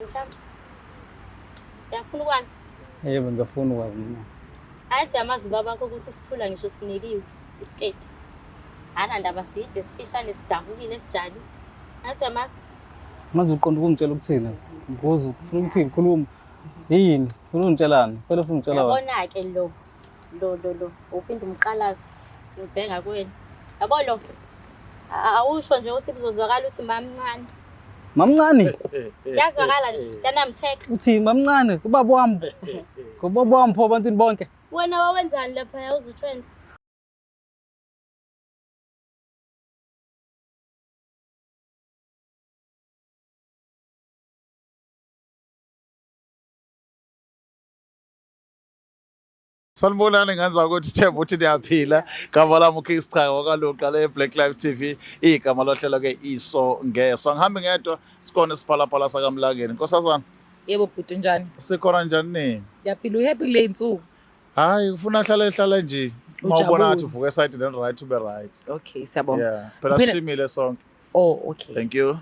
Mhlawumbe. Uyafuna ukwazi? Yebo, ngiyafuna ukwazi mina. Athi yamazi ubaba wakho ukuthi usithula ngisho sinikiwe isiketi. Anandaba side sifishane sidabukile sijali. Athi yamazi. Manje uqonda ukungitshela ukuthini? Ngikuza ufuna ukuthini? Khuluma. Yini? Ufuna ungitshelani? Phela ufuna ungitshela wena. Yabona-ke lo lo lo lo uphinde umqalazi ngibheka kuwena. Yabo lo awusho nje ukuthi kuzozwakala ukuthi mamncane. Mamncane. Kuyazwakala nje yanamtheka. Uthi mamncane ubaba wami. Ubaba wami pho abantwini bonke. Wena wawenzani lapha uzutrend? Sanibonani ngenza ukuthi sithemba ukuthi niyaphila. Gama lami uKing Sichaka wakaLuqa le Black Life TV. Igama lohlelo ke iso ngeso. Angihambi ngedwa sikhona isiphalaphala sakaMlangeni. Nkosazana. Yebo bhuti unjani? Sikhona njani nini? Ngiyaphila uhappy kule insuku. Hayi ufuna hlale hlale nje. Uma ubona ngathi uvuka esayidini then right ube right. Okay siyabonga. Yeah. Phela sishimile sonke. Oh okay. Thank you.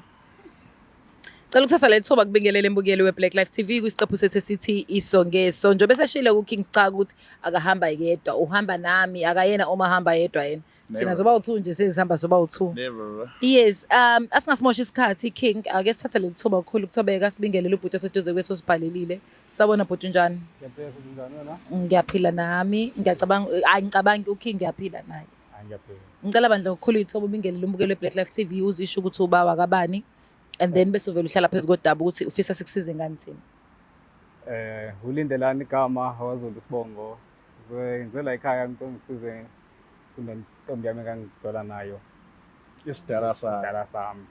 Cela ukuthatha le thuba kubingelele embukeli we-Black Life TV kwisiqephu sethu esithi Iso Ngeso. Njengoba eseshilo ku-King Scha ukuthi akahamba yedwa, uhamba nami, akayena uma hamba yedwa yena. Thina zoba u-two nje sezihamba zoba u-two. Never. Yes, asingasimosha isikhathi King, ake sithathe leli thuba kukhulu ukuthobeka sibingelele ubhuti oseduze kwethu osibhalelile. Sawubona bhuti unjani? Ngiyaphila sisi unjani wena? Ngiyaphila nami, ngiyacabanga hayi ngicabangi uKing ngiyaphila naye. Hayi ngiyaphila. Ngicela bandla ukukhulu ithoba ubingelele umbukeli we-Black Life TV uzisho ukuthi ubawa kabani and then bese uvele uhlala phezu kodaba ukuthi ufisa sikusize ngani thina. Eh, uLindelani igama waZulu isibongo. Ngize la ekhaya ngicela ngisize kunentombi yami engangijola nayo. Isidala sami. Isidala sami.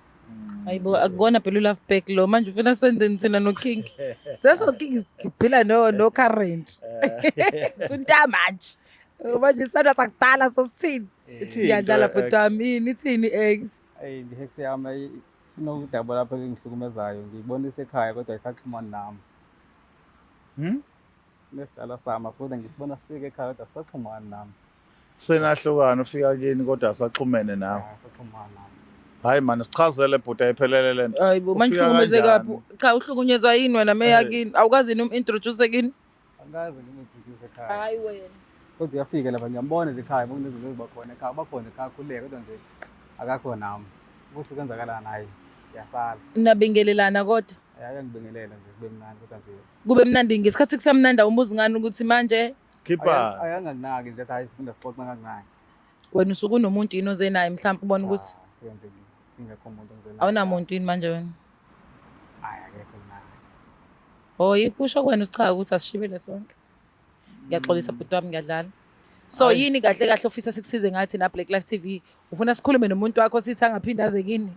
Hayibo akukona phela u-love back lo manje ufuna sendeni thina no-King. Seso King siphila no no current. Sunta manje. Manje isandla sakudala sosithini. Ithini Ngiyadlala into bhuti wami yini ithini ex. Eyi ngi-ex yami inodaba lapho engihlukumezayo. Ngiyibona isekhaya kodwa ayisaxhumani nami. Hmm? Nesidala sami futhi ngisibona sifika ekhaya kodwa asisaxhumani nami. Senahlukana ufika kini kodwa asaxhumene nawe. Asaxhumani nami. Hayi mani sichazele bhuti ayiphelele lento. Hayibo manje Ufika uhlukumezeka kanjani? phi? Cha uhlukunyezwa yini wena meya Eh. kini? Awukazi yini um-introduce kini? Angikaze ngim-introduce ekhaya. Hayi wena. Kodwa uyafika lapha ngiyambona nje ekhaya kunezinto eziba khona ekhaya bakhona ekhaya khululeka kodwa nje akakho nami. Ukuthi kwenzakalani hayi ngiyasala. Nabingelelana kodwa. Ayangibingelela nje kube mnandi kodwa nje Kube mnandi ngesikhathi kusamnandi awumbuzi ngani ukuthi manje Khipha. ayanganginaki nje hayi sifunda sixoxa kanginaki. wena usuke unomuntu yini oze naye mhlawumbe ubone ukuthi Cha, suke nje ngingekho umuntu oze naye. awunamuntu yini manje wena. Hayi akekho naye. Oh yikho usho kwena usichaza ukuthi asishibile sonke. Ngiyaxolisa bhuti wami ngiyadlala. So yini kahle kahle ofisa sikusize ngathi na Black Life TV? Ufuna sikhulume nomuntu wakho sithi angaphinde aze kini?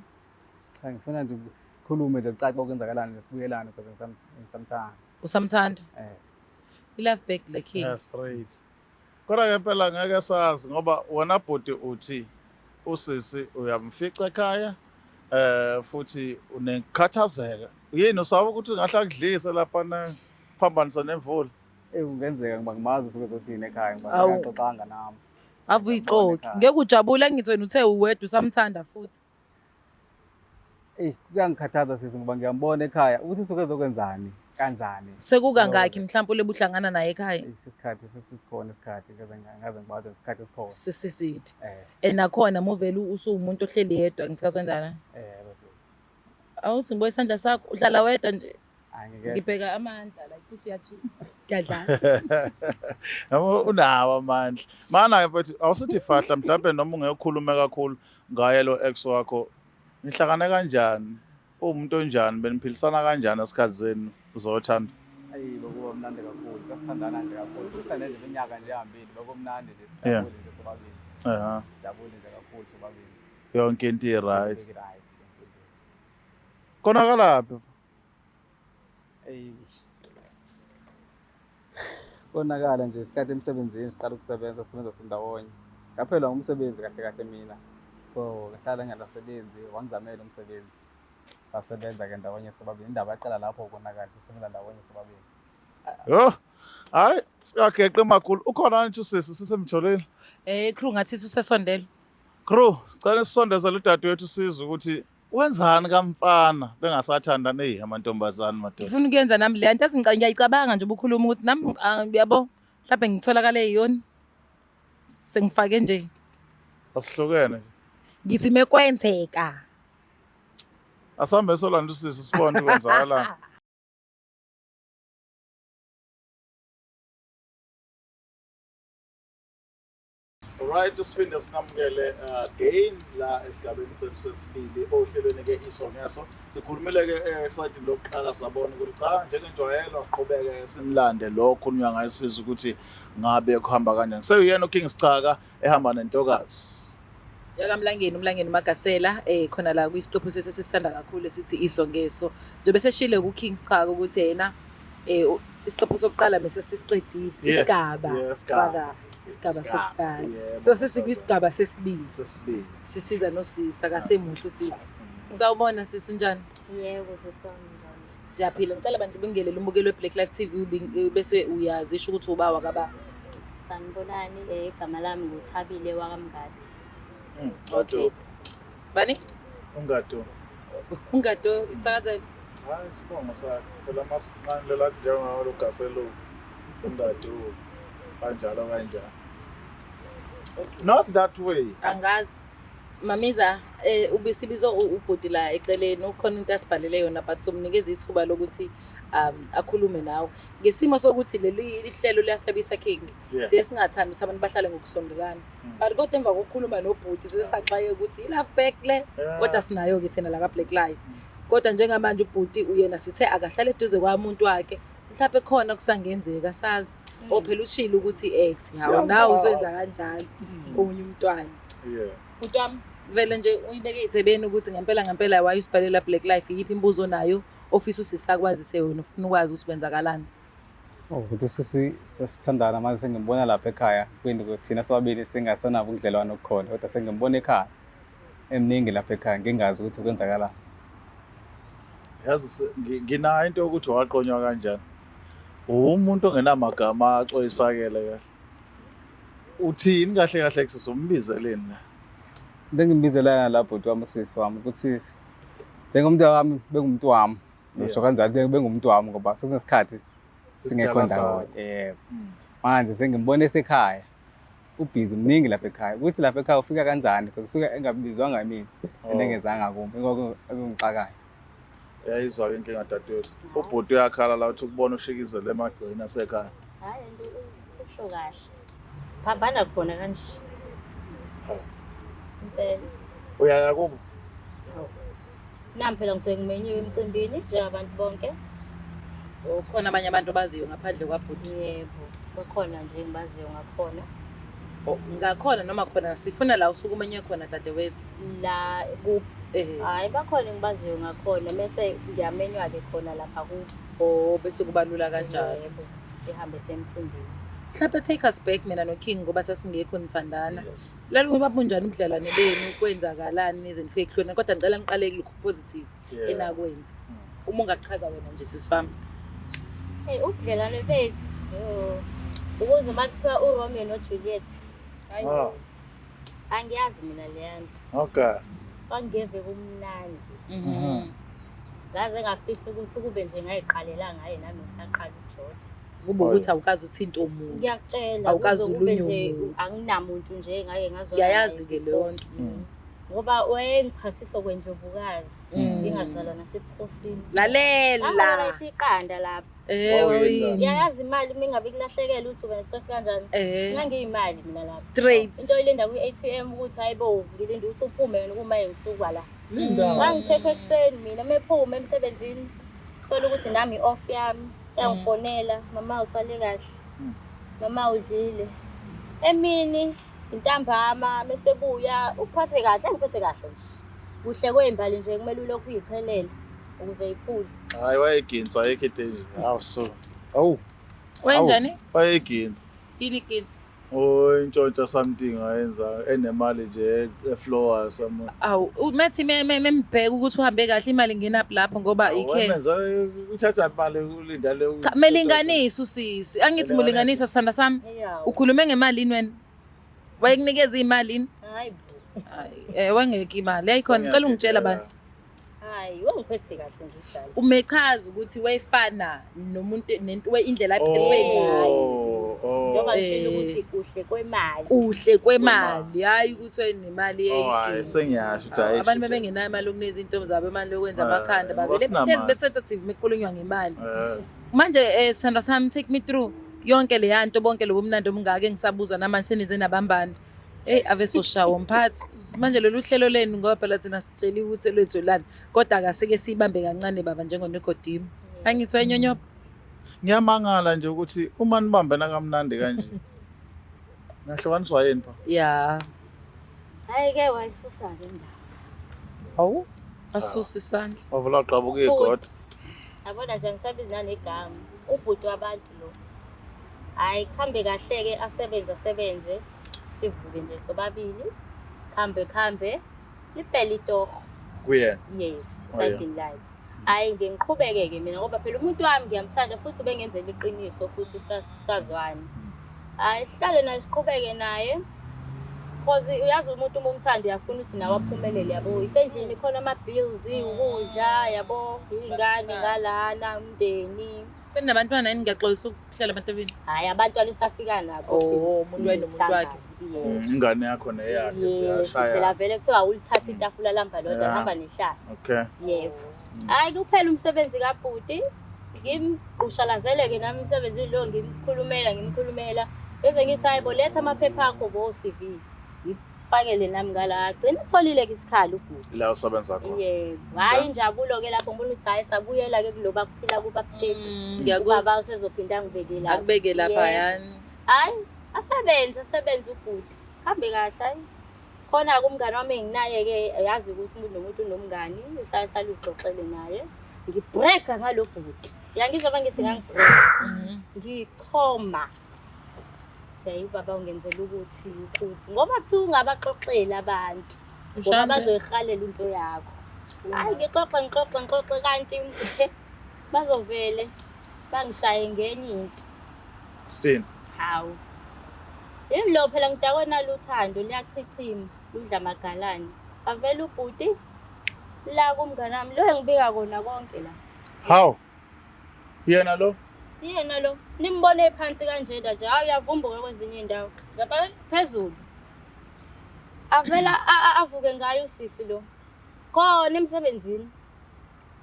Cha ngifuna nje sikhulume nje kucace okwenzakalani nje sibuyelane because ngisamthanda. Usamthanda? Eh. I-love back le king. Yeah, straight. Kodwa ke phela ngeke sazi ngoba wena bhuti uthi usisi uyamfica ekhaya eh futhi unekhathazeka. Yini usaba ukuthi ungahle akudlise lapha na phambanisa nemvula. Eh kungenzeka ngoba ngimazi usuke ezothini ekhaya ngoba Awu. sekaxoxanga nami. Ave uyixoki. Ngeke ujabule ngithi wena uthe uwedwa usamthanda futhi. Eyi kuyangikhathaza sisi ngoba ngiyambona ekhaya ukuthi usuke ezokwenzani kanjani. Sekukangakhi mhlawumbe ulebu uhlangana naye ekhaya? Eyi, Isikhathi sesikhona isikhathi ngaze ngaze ngibade isikhathi esikhona. Sisiside. Eh And nakhona muvele usuwumuntu ohleli yedwa ngesikhathi sendala. eh bese. Awuthi ngibuye isandla sakho uhlala wedwa nje. Angeke. Ngibheka amandla like uthi uyajima. Ngiyadlala. Yabo unawo amandla. Mana ke mfethu awusithi fahla mhlawumbe noma ungekhulume kakhulu ngaye lo ex wakho. Nihlangane kanjani? Uwumuntu onjani? Beniphilisana kanjani esikhathi zenu zothando? Ayi bekuba mnandi kakhulu. Sasithandana nje kakhulu. Sisithande nje iminyaka nje ehambile bekumnandi nje. Yeah. Sijabule nje sobabili. Ehha. Sijabule nje kakhulu sobabili. Yonke into i-right. Right. yonke into. Konakalaphi? Eyi. Konakala nje isikhathi emsebenzini siqala ukusebenza sisebenza sindawonye. Ngaphelwa ngumsebenzi kahle kahle mina. So ngahlala ngingakasebenzi wangizamela umsebenzi. Sasebenza ke ndawonye sobabili. Indaba yaqala lapho ukonakala sisebenza ndawonye sobabili. Yo. Hayi, sikageqe makhulu. Ukhona nje usisi sisemtholile. Eh crew ngathi usesondele. Crew, cela sisondezele udadewethu sizwe ukuthi Wenzani kamfana bengasathandani eyi amantombazane madoda. Ngifuna ukuyenza nami le nto yazi ngiyayicabanga nje ubukhuluma ukuthi nami ah, yabo mhlawumbe ngitholakale yiyona sengifake nje Asihlukene. ngithi mekwenzeka Asambe solanda usisi sibone kwenzakalani. Right, siphinde sinamukele again la esigabeni sethu sesibili ohlelweni ke iso ngeso. Sikhulumile ke esayidini lokuqala sabona ukuthi cha njengenjwayelo siqhubeke simlande lo khulunywa ngaye sizwe ukuthi ngabe kuhamba kanjani. Sewuyena uKing Sichaka ehamba nentokazi. YakaMlangeni, uMlangeni uMagasela khona la kwisiqephu sethu esisithanda kakhulu esithi iso ngeso. Njengoba seshile kuKing Sichaka ukuthi yena isiqephu sokuqala bese sisiqedile isigaba isigaba isigaba sokuqala. So sesikwisigaba sesibili. Sesibili. Sisiza nosisi akasemuhle usisi. Sawubona sisi unjani? Yebo, sisi wami njani? Siyaphila. Ngicela bandla ubingelele umbukeli we-Black Life TV bese uyazisho ukuthi uba wakaba. Sanibonani, igama lami nguThabile wakaMngadi. Okay. Bani? Ungado. Ungado isakazelo. Hayi isibongo sakhe. Phela masiqanile la njengawo ugaselo ungado kanjalo kanjalo. Okay. Not that way. Angazi. Mamiza ubisibizo ubhuti la eceleni ukhona into asibhalele yona but somnikeza ithuba lokuthi akhulume nawe. Ngesimo sokuthi leli ihlelo liyasabisa King. Siye singathandi ukuthi abantu bahlale ngokusondelana. But kodwa emva kokukhuluma nobhuti siye saxake ukuthi i-love back le kodwa sinayo ke thina la ka Black Life. Kodwa njengamanje ubhuti uyena sithe akahlale eduze kwamuntu wakhe. Mhlawumbe khona kusangenzeka sazi. Ophela ushilo ukuthi ex hawo nawe usenza kanjalo omunye umntwana. Bhuti wami vele nje uyibeke ithebeni ukuthi ngempela ngempela why usibhalela Black Life yiphi imibuzo onayo ofisa usisakwazise yona ufuna ukwazi ukuthi kwenzakalani. Oh, ukuthi sisi sesithandana manje sengimbona lapha ekhaya kwini thina sobabili singasenabo ubudlelwano obukhona kodwa sengimbona ekhaya eminingi lapha ekhaya ngingazi ukuthi kwenzakalani. Yazi nginayo into yokuthi waqonywa kanjani. Umuntu ongenamagama axoyisakele kahle. Uthini kahle kahle kusisi umbizeleni la? Into engimbizela la bhuti wami usisi wami ukuthi njengomuntu wami bengumuntu wami ngisho kanjalo bengumuntu wami ngoba sekunesikhathi singekho ndawonye. Yebo. Manje sengimbona esekhaya ubhizi mningi lapha ekhaya ukuthi lapha ekhaya ufika kanjani because usuke engabizwanga yimina and engezanga kumi ingoko ekungixakayo. Uyayizwa-ke inkinga dadewethu. Ubhuti uyakhala la uthi ukubona ushikizele emagcekeni asekhaya. Hhayi nto usho kahle. Siphambana khona kanje. Impela. Uyaya kubo? Nami phela ngisuke ngimenyiwe emcimbini njengabantu bonke. Khona abanye abantu abaziyo ngaphandle kwabhuti. Yebo, bakhona nje engibaziyo ngakhona. Ngakhona noma khona sifuna la usuke umenye khona dadewethu. La ku hayi bakhona engibaziyo ngakhona mese ngiyamenywa-ke khona lapha ku. Oh bese kuba lula kanjalo. Yebo, sihambe semcimbini. Mhlawumbe take us back mina noKing ngoba sasingekho nithandana. Yes. Lalu babunjani ubudlelwane benu kwenzakalani nize nifike kuhlona kodwa ngicela niqale kulokhu positive enakwenza. Uma ungachaza wena nje sisi wami. Hey, ubudlelwane bethu. Yo. Ukuze uma kuthiwa uRomeo noJuliet. Ah. Angiyazi mina leya nto. Okay. Kwangeve kumnandi. Ngaze ngafisa ukuthi kube nje ngayiqalela ngaye nami ngisaqala ukujola. Kube ukuthi awukazi uthinta umuntu. Ngiyakutshela Awukazi kuze kube ulunywe nje umuntu. anginamuntu nje ngake ngazona. Ngiyayazi ke leyo nto. Ngoba wayengiphathisa kwendlovukazi ngingazalwa nasebukhosini. Lalela. Ngangibona isiqanda lapha. Wawuyini? Ngiyayazi imali uma ingabe kulahlekela uthi uba ne-stress kanjani. Ngangiyimali mina lapha. Straight. Into oyilinda kwi-A_T_M ukuthi hayi bo ngilinda ukuthi uphume wena kuma ngisuka la. Ngangi-check ekuseni mina uma ephuma emsebenzini thola ukuthi nami i-off yami uyangifonela mama usale kahle. Mama udlile. Emini intambama mesebuya uphathe kahle ngiphethe kahle nje. Kuhle kwembali nje kumele ulokhu uyichelele ukuze ikhule. Hayi wayeginsa ayikho into enje. Hawu so. Awu. Wenjani? Wayeginsa. Yini iginsa? Oh intshontsha something ayenza enemali nje eflower somewhere. Awu, methi membheka ukuthi uhambe kahle imali ingenaphi lapho ngoba ikhe. Wenza uthatha imali ulinda le. Cha, melinganisa usisi. Angithi mulinganisa sithanda sami. Ukhulume ngemali yini wena? Wayekunikeza imali yini? Hayi bo. Hayi, wengekho imali. Yayikhona, ngicela ungitshela bandla. Wayengiphethe kahle nje udala. Umechaza ukuthi wayefana nomuntu nento indlela aphethwe ngayo. Oh, Njengoba oh. ngishilo Eh. ukuthi kuhle kwemali. Kuhle kwemali, hayi ukuthi wayenemali Oh, hayi, eyinkinga. sengiyasho ukuthi hayi, Abantu shuthi. bebengenayo imali yokunikeza iy'ntombi zabo imali yokwenza Eh, amakhanda ngoba bavele sinamandla. hlezi be-sensitive mekukhulunywa ngemali. Eh, Manje sithandwa sami, take me through yonke leya nto, bonke lobo mnandi obungaka engisabuzwa namanje senize nabambana. Eyi ave soshawa mphathi. Manje lolu hlelo lenu ngoba phela thina sitsheliwe ukuthi lwethu lani, kodwa akasike siyibambe kancane baba njengoNikodemu. Angithi wayenyonyoba? Ngiyamangala nje ukuthi uma nibambena kamnandi kanje. Nahlukaniswa yini pha? Ya. Hhayi-ke wayisusa-ke indaba. Hawu, asusa isandla. Wavula wagqabuka igodo. Yabona nje angisabizi nanegama. Ubhuti wabantu lo. Hhayi kuhambe kahle-ke asebenze asebenze. Sivuke nje sobabili. Kuhambe kuhambe. Liphele itoho. Kuyena. Yes, Oh, yeah. sayidini lakhe. Hhayi ngiqhubeke-ke mina ngoba phela umuntu wami ngiyamthanda futhi ubengenzela iqiniso futhi sazwana. Hhayi sihlale naye siqhubeke naye. Cause uyazi umuntu uma umthanda uyafuna ukuthi nawe aphumelele yabo. Isendlini khona ama-bills, ukudla yabo, iy'ngane ngalana, umndeni. Seninabantwana yini? Ngiyaxolisa ukuhlala abantu. Hhayi abantwana esafika nabo. Oh, umuntu wayenomuntu wakhe. Yebo. Ingane yakho neyakhe Yes, ziyashaya. phela vele kuthiwa awulithatha itafula lihamba lodwa, Yeah. lihamba nehlala. Okay. Yebo. Hhayi kuphela umsebenzi kabhuti. Ngimgqushalazeleke nami emsebenzini lo ngimkhulumela ngimkhulumela. Bese ngithi hayi bo letha amaphepha akho bo CV. Ngifakele nami ngala agcina etholile-ke isikhala ubhuti. La usebenza khona. Yebo. Hhayi injabulo-ke lapho ngibona ukuthi hhayi sabuyela-ke kuloba kuphila kuba-Teddy. Ngiyakuzwa. Ubaba usezophinda angibeke lapha. Akubeke lapha Yebo. yani. Hhayi asebenze asebenze ubhuti. Hambe kahle hhayi. Khona-ke umngani wami enginaye-ke yazi ukuthi umuntu nomuntu unomngani, uhlale hlale uxoxele naye. Ngi-brag-a ngalo bhuti. Uyangizwa uma ngithi ngangi-brag-a? Ngichoma. Thi hhayi ubaba ungenzela ukuthi ukuthi ngoba kuthiwa ungabaxoxeli abantu ngoba Ushande. bazoyihalela into yakho. Hhayi ngixoxe ngixoxe ngixoxe kanti bazovele bangishaye ngenye into. Sithini? Hawu. Yimi lo phela ngidakwe nalo uthando liyachichima ludla amagalane. Avele ubhuti la kumngani wami lo engibika kona konke la. How? Yena lo? Yena lo nimbone phansi kanjena nje hawu uyavumbuka kwezinye iy'ndawo. Ngapha Phezulu. Avela avuke ngayo usisi lo. Khona emsebenzini.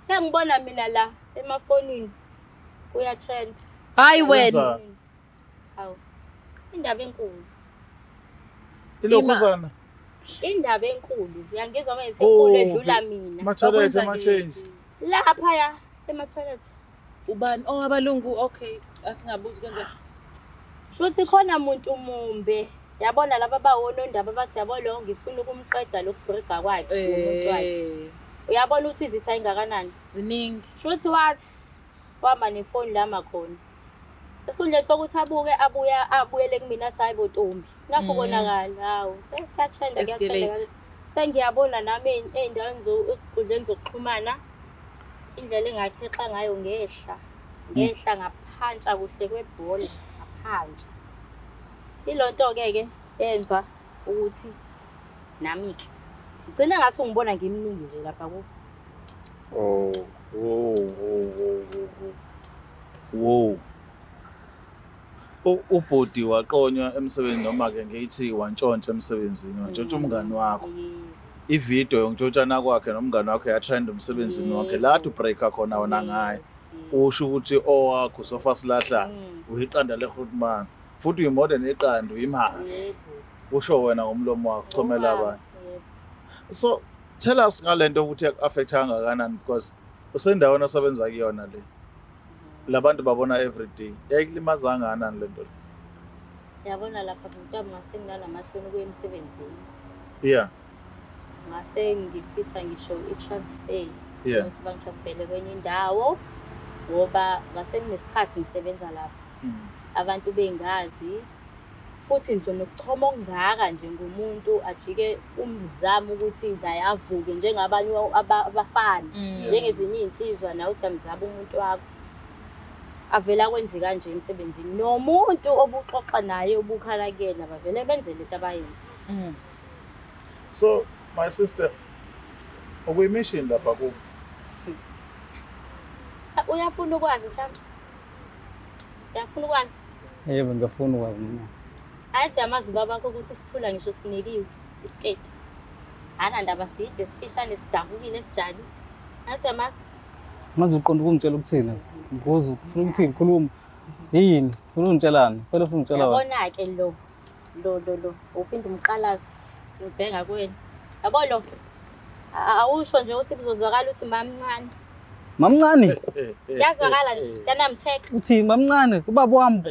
Sengibona mina la emafonini kuya-trend. Hayi wena. Wenzani? Hawu. Indaba enkulu. Ilokhuzana. Indaba enkulu. Uyangizwa manje senkulu Oh, edlula mina. Ama-toilet Bakwenza ama-change. Laphaya ema-toilet. Ubani? Oh abalungu, okay. Asingabuzi kwenza. Shuthi khona muntu mumbe. Yabona laba bawonondaba bathi yabo lo ngifuna ukumqeda lokubhrega kwakhe ngomuntu wakhe. Eh, Uyabona ukuthi izitha ingakanani. ziningi. Shuthi wathi wahamba nefoni lama khona. Esikhundleni sokuthi abuke abuya abuyele kumina athi hayi bo ntombi. Nakho konakala. Hawu sekuya-trend-a kuya-trend-a. Escalate. Sengiyabona nami ey'ndaweni ey'nkundleni zokuxhumana indlela engakhexa ngayo ngehla. Ngehla ngaphantsha kuhle kwebhola ngaphantsha. Ilo nto-ke ke yenza ukuthi nami-ke ngigcine ngathi ungibona ngimningi nje lapha kubo. Oh, wow, wow, wow, wow, wow. Ubhuti waqonywa emsebenzini noma ke ngithi wantshontsha emsebenzini, wantshontsha umngani wakho. Yes. Ividiyo yokuntshontshana kwakhe nomngani wakho ya-trend emsebenzini wakhe. La athi u-break-a khona wena ngaye. Yes. Usho ukuthi owakho usofa silahla uyiqanda le-grootman. Futhi uyi-more than iqanda uyimali. Yebo. Usho wena ngomlomo wakho uchomela Ngowami, abantu. yebo. So tell us ngalento ukuthi yaku-affect kangakanani because usendaweni osebenza kuyona le. Labantu babona every day. Yayikulimaza kangakanani lento le? Yabona lapha bhuti wami ngase nginalamahloni ukuya emsebenzini. Ngase ngifisa ngisho i-transfer. Ukuthi bangi-transfer-ele kwenye indawo ngoba ngase nginesikhathi ngisebenza lapha. Abantu bengazi futhi nje nokuchoma okungaka nje ngumuntu ajike umzamo ukuthi naye avuke njengabanye abafana. Njengezinye iy'nsizwa nawe uthi amzama umuntu wakho. Avela kwenze kanje emsebenzini. Nomuntu obuxoxa naye obukhala kuyena bavele benze lento abayenze. So my sister, ukuyi-mission lapha kubo. Uyafuna ukwazi mhlawumbe? Uyafuna ukwazi? Yebo, ngiyafuna ukwazi mina. Athi amazi ubabakho ukuthi usithula ngisho sinikiwe isiketi. Anandaba side sifishane sidabukile sijani. Athi amazi. Manje uqonda ukungitshela ukuthini? Ngikuze ufuna ukuthini? Khuluma. Yini? Ufuna ungitshelani? Fanele ufuna ungitshela wena. Yabona-ke lo lo lo lo uphinde umqalazi ngibheka kuwena. Yabo lo awusho nje ukuthi kuzozwakala ukuthi mamncane. Mamncane. Kuyazwakala nje yanamtheka. Uthi mamncane kubaba wami.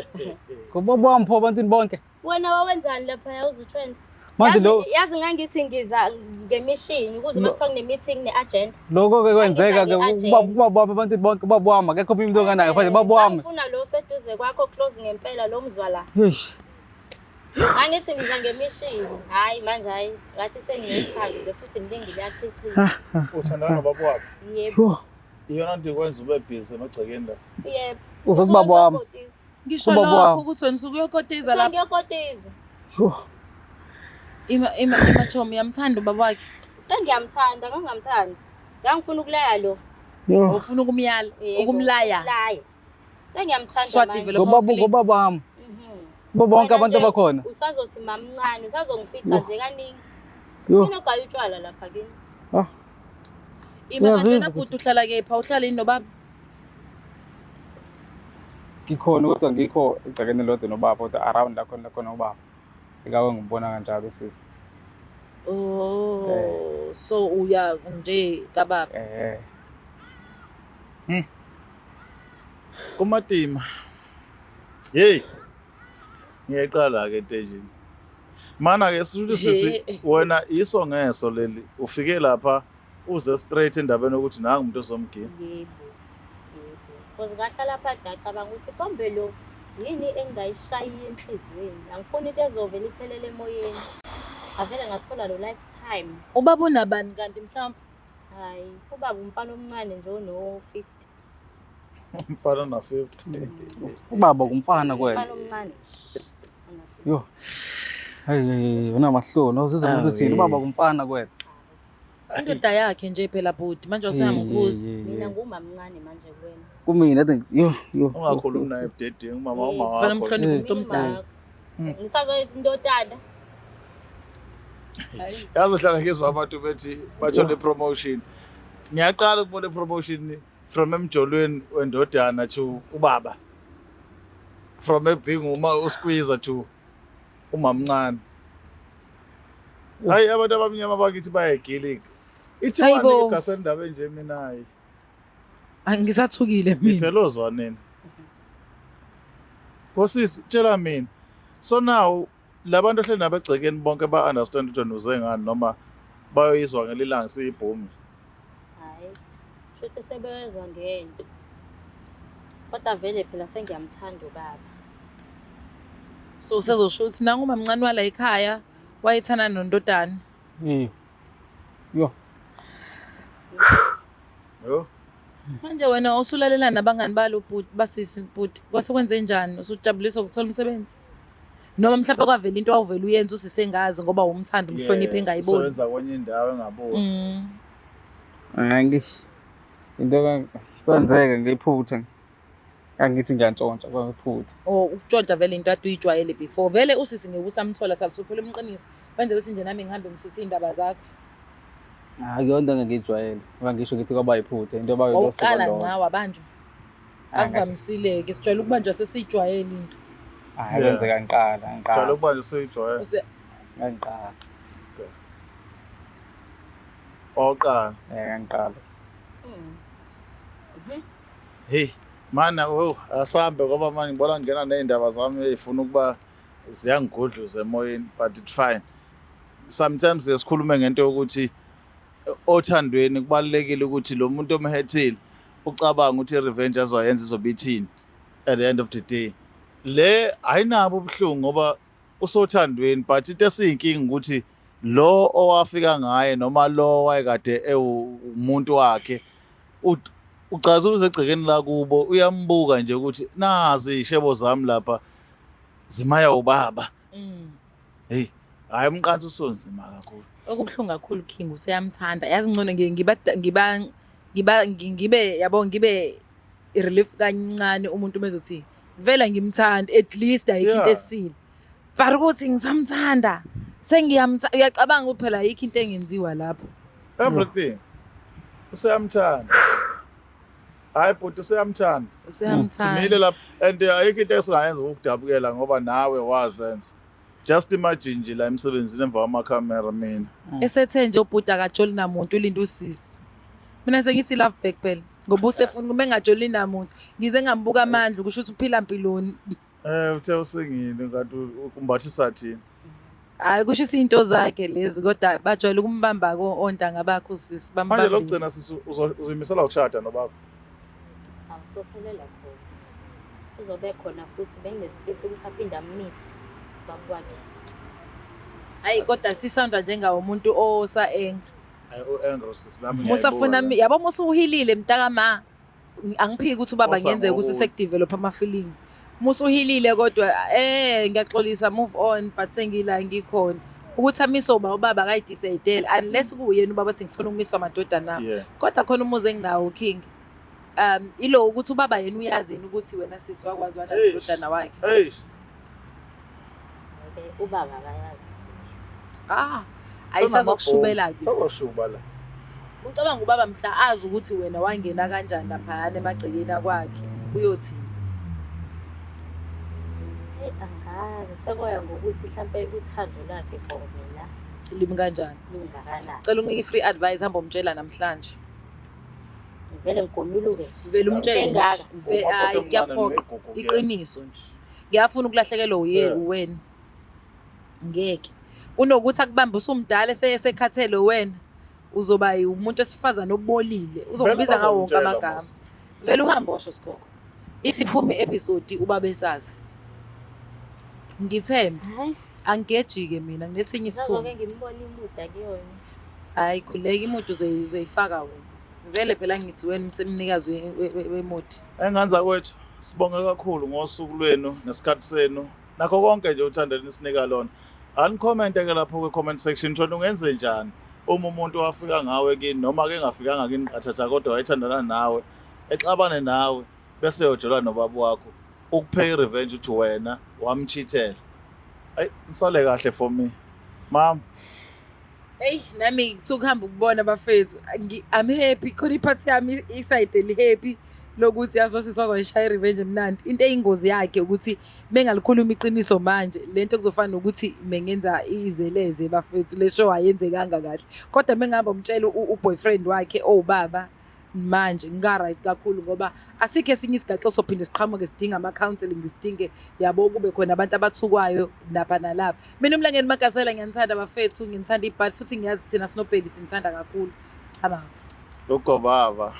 Kubaba wami pho abantwini bonke. Wena wawenzani lapha uzutrend? Manje lo Yazi ngangithi ngiza ngemishini ukuze uma kuthiwa kune-meeting ne-agenda. lokho ke kwenzeka ke Angiza ubaba wami abantwini bonke ubaba wami akekho omunye umuntu onganayo manje ubaba wami. Ngifuna lo oseduze kwakho close ngempela lo mzwa la. Eish. Angithi ngiza ngemishini. Hayi manje hayi ngathi senginothando nje futhi mningi liyachichima. Uthandana nobaba wakho. Yebo. Yho. Iyona nto ikwenza ube busy emagcekeni la. Yebo. Uze kubaba wami. Ngisho Ubaba lokho wami. ukuthi wena usuke uyokotiza lapha. Sengiyokotiza. Yho. Ima ima ima Chomi uyamthanda ubaba wakhe. Sengiyamthanda, ngangingamthandi. Ngangifuna ukulaya lo. Yho. Ufuna ukumyala, Yebo, ukumlaya. ukulaya. Sengiyamthanda Swa manje. develop Ngobaba feelings. ngobaba wami. Mhm. Kubo bonke Wena abantu nje abakhona. Usazothi mamncane, usazongifica Yho. nje kaningi. Yho. Yini ogaya utshwala lapha kini? Ah. Ima kanti Uyazizwa wena bhuti uhlala kephi? Awuhlali yini nobaba? Ngikhona kodwa ngikho egcekeni lodwa nobaba kodwa around la khona khona ubaba. Ikawe ngimbona kanjalo usisi. Oh, so uya nje kababa. Eh. Kumatima. Hey. Ngiyayiqala ke into enje. Mana ke sisho sisi wena iso ngeso leli ufike lapha uze straight endabeni yokuthi nangu umuntu ozomgina. Yebo. Yebo. Because ngahlala phansi ngacabanga ukuthi kombe lo yini engingayishayi enhliziyweni. Angifuni into ezovele iphelele emoyeni. Ngavele ngathola lo lifetime. Ubaba unabani kanti mhlawumbe? Hayi, ubaba umfana omncane nje ono-50. Umfana na 50. Ubaba kumfana kwena. Umfana omncane nje. Ona-50. Yho. Hey hey unamahloni awuzizwa umuntu uthini ubaba kumfana kwena. Indoda yakhe nje phela bhuti manje usuyamkhuza. Mina ngumamncane manje kuwena. Kumina I think yo yo. Ungakhulumi naye ebudedengu umama uma Kufanele wakho. umhloniphe umuntu Mina omdala. umakho. Ngisazoyenza into otanda. Yazi hlala ngizwa abantu bethi bathole promotion. Ngiyaqala ukubona promotion from emjolweni wendodana to ubaba. From being uma usqueezer to umamncane. Hayi abantu abamnyama bakithi bayagilika. Ithi Hayibo. manje igase indaba enje mina hayi. Angisathukile mina. Phela ozwaneni. Nkosisi tshela mina. So now labantu ohleli nabo egcekeni bonke ba understand ukuthi wena uze ngani noma bayoyizwa ngelilanga siyibhomu. Hayi. Shuthi sebezwa ngento. Kodwa vele phela sengiyamthanda ubaba. So usezosho ukuthi nangu umamncane wala ekhaya wayethana nondodana. Eh. Yo. Yo. Manje wena usulalela nabangani balo bhuti basisi bhuti kwase kwenze njani usujabuliswa ukuthola umsebenzi? Noma mhlawumbe kwavela into awuvela uyenza usisengazi ngoba umthanda umhloniphe engayiboni. Usebenza kwenye indawo engaboni. Angish. Into kwenzeka ngiphutha. Angithi ngiyantshontsha kwaphutha. Or ukutshontsha vele into ade uyijwayele before. Vele usisi ngeke usamthola salisuphela umqiniso. Wenze bese nje nami ngihambe ngisuthe iy'ndaba zakho. Hayi yonke into engiyijwayele. Ngoba ngisho ngithi kwaba yiphutha into abayo Wawuqala nqa wabanjwa. Akuvamisile-ke sijwayele ukubanjwa sesiyijwayele into. Hayi kwenzeka ngiqala, Jwayele ngiqala. ukuba nje usuyijwayele. Ngiqala. Wawuqala. Eh ngiqala. Hey, mana oh asambe ngoba manje ngibona ngena nezindaba zami ezifuna ukuba ziyangigudluza emoyeni but it's fine. Sometimes sikhulume ngento yokuthi othandweni kubalekile ukuthi lo muntu omhethile ucabanga ukuthi revenge azoyenza izobe ithini at the end of the day. Le ayinabo ubuhlungu ngoba usothandweni but into esiyinkinga ukuthi lo owafika ngaye noma lo wayekade ewumuntu wakhe ucazula usegcekeni lakubo uyambuka nje ukuthi nazi ishebo zami lapha zimaya ubaba. Hey, hayi umqanso usonzima kakhulu. Okubuhlungu kakhulu King useyamthanda. Yazi ngcono ngibe ngiba ngiba ngibe yabo ngibe I-relief kancane umuntu mezothi vele ngimthanda, at least ayikho into esile. But ukuthi ngisamthanda, sengiyamthanda, uyacabanga ukuthi phela ayikho into engenziwa lapho. Everything. Useyamthanda. Hayi bhuti, useyamthanda. Useyamthanda. Simile lapha and ayikho into esingayenza ukudabukela ngoba nawe wazenza. Just imagine nje la emsebenzini emva kwamakhamera mina. Esethe nje ubhuti akajoli namuntu, ulinde usisi. Mina sengithi love back phela. Ngoba usefuna kuma engajoli namuntu. Ngize ngambuka amandla kusho ukuthi uphila mpiloni. Uthe usingile ngathi ukumbathisa thina. Hayi, kusho ukuthi into zakhe lezi, kodwa bajwayele ukumbamba ko ontanga bakhe usisi, Manje bambambile. lokugcina sisi, uzoyimisela ukushada nobaba. Awusophelela khona. Uzobe khona futhi benginesifiso ukuthi aphinde ammise ubaba wakhe. Hayi, kodwa sisonda njengawo umuntu osa angry. Hayi, u-angry sisi lami. Musafuna yabo, musuhilile mntaka ma. Angiphiki ukuthi ubaba Osa ngenzeka ukuthi ngokubi. sekudevelop ama feelings. Musuhilile kodwa ngiyaxolisa, move on, but sengila ngikhona. Ukuthi amise ubaba akayidecide unless kuyena ubaba athi ngifuna ukumiswa amadodana. Kodwa khona umuzi enginawo, King. Ilo ukuthi ubaba yena uyazi yini ukuthi wena sisi wakwazi wana Eish. ndodana wakhe. Eish. Okay, ubaba akayazi. Ayisazokushubela ke. Sazoshuba la. Ucabanga ubaba mhla azi ukuthi wena wangena kanjani laphayana emagcekeni akwakhe, uyothini? Hey, angazi, sekoya ngokuthi mhlampe uthando lwakhe for mina limi kanjani? Lungakanani. Cela unike i-free advice, hamba umtshela namhlanje. Ngivele ngigomuluke nje. Vele umtshele nje. Engaka. Hayi, kuyaphoqa. Iqiniso nje. Ngiyafuna ukulahlekelwa uwena. Ngeke. Kunokuthi akubambe usumdala esekhathele wena, uzoba umuntu wesifazane obolile. Uzokubiza ngawo wonke amagama. Vele uhambe osho sikhokho. Ithi iphume i-episode ubaba esazi. Ngithembe. Hayi. Angigejike mina, nginesinye isithunzi. Ngizoke ngimbone imuda kuyona. Hayi, khuleka, imuda uzoyifaka wena. Vele phela ngithi wena umsemnikazi wemodi. Enganza kwethu, sibonge kakhulu ngosuku lwenu nesikhathi senu. Nakho konke nje uthando enisinika lona. Anicommente ke lapho kwi-comment section, thona ungenze njani uma umuntu wafika ngawe kini noma ke engafikanga kini qathatha kodwa wayethandana nawe, exabane nawe bese yojola nobaba wakho, ukupay revenge uthi wena wamcheatela. Ayi, nisale kahle for me. Mama. Hey, nami ngithuka ukuhamba ukubona bafethu. I'm happy. Khona iphathi yami iside eli happy lokuthi yazi lo sisi wazoyishaya i-revenge emnandi. Into eyingozi yakhe ukuthi bengalikhuluma iqiniso manje, lento kuzofana nokuthi mengenza izeleze bafethu, le show ayenzekanga kahle. Kodwa mengihamba umtshela u-boyfriend wakhe owubaba manje, nga-right kakhulu ngoba asikho esinye isigaxo sophinde siqhamuke sidinga ama-counselling, sidinge yabo kube khona abantu abathukwayo lapha nalapha. Mina uMlangeni Magasela, ngiyanithanda bafethu, nginithanda ibhadi futhi ngiyazi thina sinobaby sinithanda kakhulu. I'm out. Lokho baba.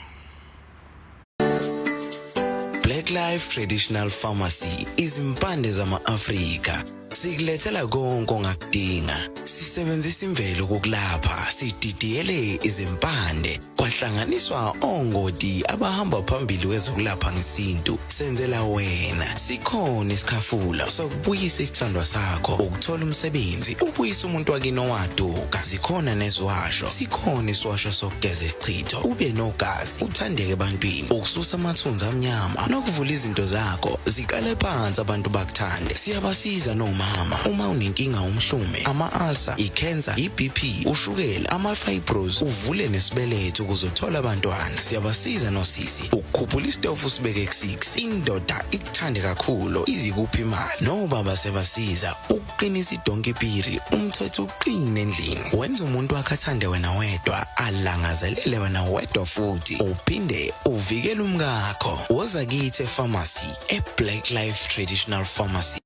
Black Life Traditional Pharmacy, izimpande zama-Afrika. Sikulethela konke ongakudinga. Sisebenzisa imvelo kokulapha, sididiyele izimpande, kwahlanganiswa ongoti abahamba phambili kwezokulapha ngesintu. Senzela wena. Sikhona isikhafula sokubuyisa isithandwa sakho, ukuthola umsebenzi, ubuyisa umuntu wakini owaduka. Zikhona neziwasho. Sikhona isiwasho sokugeza isichitho, ube nogazi, uthandeke ebantwini, ukususa amathunzi amnyama nokuvula izinto zakho ziqale phansi abantu bakuthande. Siyabasiza nomama uma unenkinga, umhlume, ama-ulcer, i-cancer, i-BP, ushukela, ama-fibros, uvule nesibeletho ukuze uthole abantwana. Siyabasiza nosisi ukukhuphula isitofu sibeke ku-6, indoda ikuthande kakhulu, izikuphi imali. Nobaba sebasiza ukuqinisa idonkipiri, umthetho uqine endlini, wenza umuntu wakhe athande wena wedwa, alangazelele wena wedwa, futhi uphinde uvikele umkakho. Woza kithi epharmacy, e-Black Life Traditional Pharmacy.